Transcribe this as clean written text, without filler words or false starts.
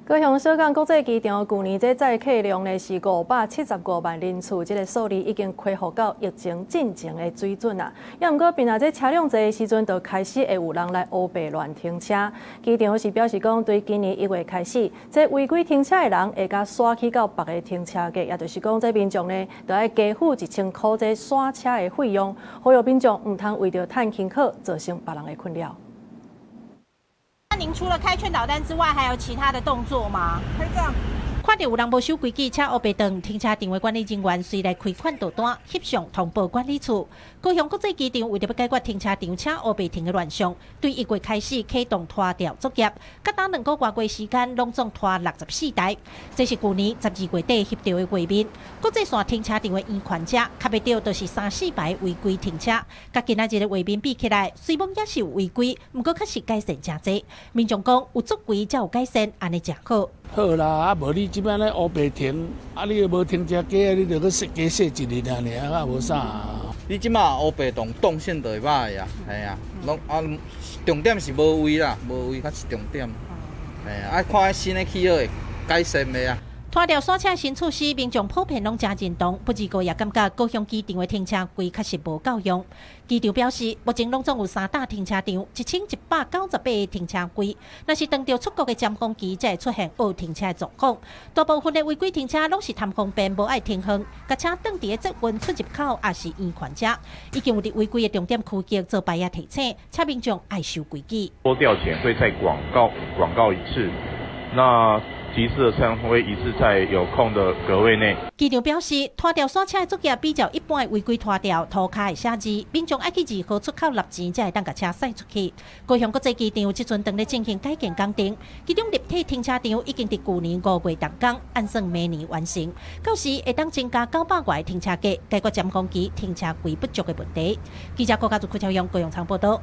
高雄小港國際機場舊年這載客量呢是575萬人次，這个數字已經恢復到疫情進前的水準啦。也毋過，平若這車輛濟的時陣，就開始會有人來烏白亂停車。機場是表示講，對今年1月開始，這違規停車的人會共徙去到別个停車格，也就是講，這民眾呢，著愛加付1000箍這徙車的費用，呼籲民眾毋通為著趁輕巧造成別人的困擾。那您除了開勸導單之外，還有其他的動作嗎？開帳。看著有人無守規矩，車烏白轉，停車場的管理人員隨來開勸導單，翕相通報管理處。高雄國際機場為著欲解決停車場車烏白停的亂象，對1月開始啟動拖吊作業，佮當2個外月時間，攏總拖64台。這是舊年12月底翕著的畫面。國際線停車場的圓環遮，較袂著就是三四排違規停車。佮今仔日的畫面比起來，雖罔也是有違規，毋過確實改善誠濟。民眾講有作為才有改善，按呢誠好。好啦，啊無你這擺咧烏白停，啊你又無停車格，你著閣踅加踅一日爾爾，啊無啥。你這擺烏白動動線就會歹啊，係啊，攏啊重點是無位啦，無位較是重點。係啊，啊看新的起好會改善袂啊？拖吊徙車新措施，民眾普遍攏誠認同，不過也感覺高雄機場的停車位確實無夠用。機場表示，目前攏總有三搭停車場，1198個停車位。若是當著出國的尖峰期，才會出現烏停車的狀況。大部分的違規停車攏是貪方便，無愛停遠，共車轉佇咧捷運出入口，抑是圓環遮。已經有佇違規的重點區域做牌仔提醒，請民眾愛守規矩。拖吊前會再廣告一次，那集市的車會一次在有空的格位內。機場表示，拖吊徙車的作業比較一般的違規拖吊，塗跤會寫字，民眾愛去2號出口納錢，才會當共車駛出去。高雄國際機場這陣正咧進行改建工程，其中立體停車場已經佇舊年5月動工，按算明年完成。到時會當增加900外停車格，解決尖峰期停車位不足的問題。記者郭家祖、柯超勇高雄場報道。